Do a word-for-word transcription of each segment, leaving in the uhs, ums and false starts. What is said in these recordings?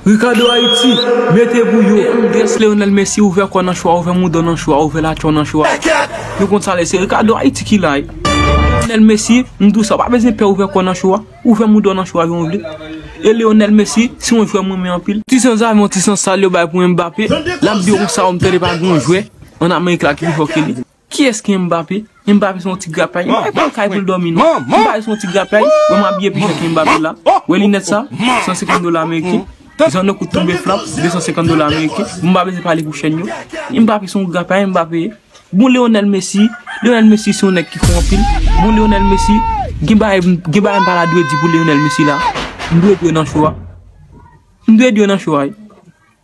Ricardo Haïti, mete bouyo. E Andrés Leonel Messi, ouvè kò nan cho a, ouvè moudon nan cho a, ouvè latchon nan cho a. Nou konn sa l ye, se Ricardo Haïti ki la. Leonel Messi, m di w sa, w pa bezwen pè ouvè kò nan cho a, ouvè moudon nan cho a jan w vle. E Leonel Messi, se yon jwè mwen renmen anpil. Ti sans avyon, ti sans sal yo bay pou Mbappé. L ap di w konsa, w m tande pa gen yon jwè an Amerik la ki pi fò ke li. Kiyès ki Mbappé? Mbappé se yon ti grapyay. Mbappé pa kay pou l dòmi non. Mbappé se yon ti grapyay. Wè m abiye pi chè ke Mbappé la. Wè linèt sa, san senkant dola ameriken. Zanno kout tonbe flap, de san senkant dola ameriken. Mbappé se pale pou chèn yo. Mbappé se yon grapyay, Mbappé. Bon Leonel Messi, Leonel Messi se yon nèg ki fò anpil. Bon Leonel Messi, gen bagay, gen bagay m pa ta dwe di pou Leonel Messi la. M dwe di yo nan cho a. M dwe di yo nan cho a.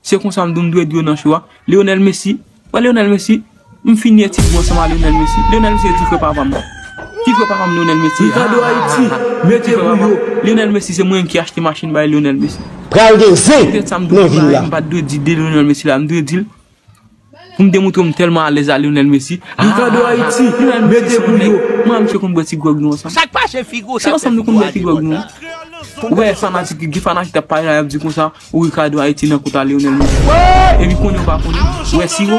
Se konsa m di w, m dwe di yo nan cho a. Leonel Messi, wè Leonel Messi, m fini etid mwen ansanm a Leonel Messi. Leonel Messi se ti frè papa m. Ti frè papa m Leonel Messi. Ricardo Haïti, mete bouyo. Leonel Messi se mwen ki achte machin bay Leonel Messi. Pral gen zen nan vil la. M pa t dwe di de Leonel Messi la, m dwe di l. Pou m demontre m tèlman alèz a Leonel Messi. Ricardo Haïti, mete bouyo. Mwen a misye konn bwè ti gwòg nou ansanm. Sak pa se figo. Se ansanm nou konn bwè ti gwòg nou. Ou wè fanatik, gen fanatik t ap pale la, y ap di konsa, ou Ricardo Haïti nan kont a Leonel Messi. Epi konnen ou pa konnen. Ou wè si yo,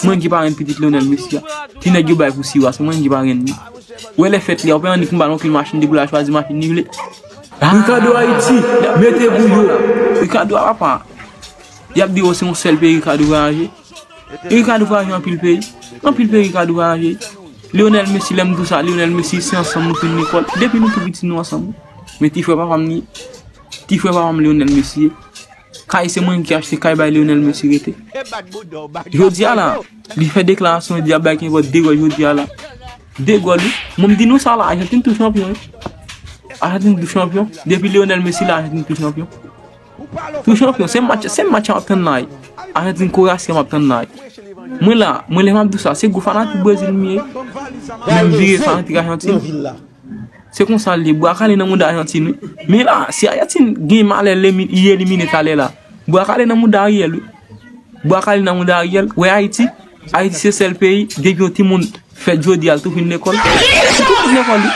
mwen ki parenn pitit Leonel Messi a. Ti nèg yo bay pou Siwa, se mwen ki parenn li. Ou wè lè fèt li a, ou pa annik m ba l yon pil machin depi l al chwazi machin li vle. Ricardo Haïti, mete bouyo. Ricardo a papa. Y ap di yo se yon sèl peyi Ricardo vwayaje. Ricardo vwayaje anpil peyi. Anpil peyi Ricardo vwayaje. Leonel Messi, lè m di w sa, Leonel Messi, se ansanm nou fin lekòl. Depi nou tou piti, nou ansanm. Men ti frè papa m li. Ti frè papa m Leonel Messi ye. Kay se mwen ki achte kay bay Leonel Messi rete. Jodi a la, li fè deklarasyon, li di ap bay kenpòt de gòl jodi a la. De gòl, wi. Mwen m di nou sa la, Ajantin tou chanpyon, wi. Ajantin tou chanpyon. Depi Leonel Messi la, Ajantin tou chanpyon. Tou chanpyon, se match, se match a m ap tann la, wi. Ajantin Krowasi a m ap tann la, wi. Mwen la, mwen lè m ap di w sa, se gwo fanatik Brezil m ye. Men m vire fanatik Ajantin. Se konsa l ye, bwa kale nan mouda Ajantin, wi. Men la, si Ajantin gen malè l emi-, li elimine talè la, bwa kale nan mouda Ariel, wi. Bwa kale nan mouda Ariel. Wè Ayiti, Ayiti se sèl peyi, depi yon timoun fèt jodi a, l tou fin lekòl. Li tou fin lekòl, wi.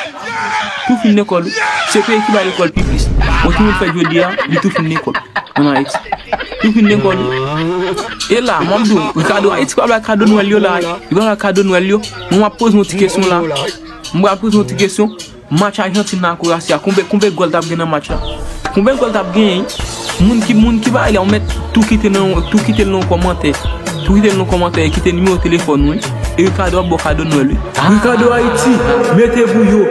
Tou fin lekòl, wi. Se peyi ki bay lekòl pi plis. Yon timoun fèt jodi a, li tou fin lekòl. Ann Ayiti. Tou fin lekòl, wi. E la, m ap di w, Ricardo Ayiti pa bay kado Nwèl yo la, wi. Li pa bay kado Nwèl yo. Mwen, m ap poze yon ti kesyon la. M pral poze yon ti kesyon. Match Ajantin nan ak Krowasi a, konbyen, konbyen gòl t ap gen nan match la? Konbyen gòl t ap genyen? Moun ki, moun ki bay la, ou mèt tou kite nan, tou kite l nan kòmantè. Tou kite l nan kòmantè e kite nimewo telefòn ou, wi. E Ricardo ap ba w kado Nwèl, wi. Ricardo Ayiti, mete bouyo.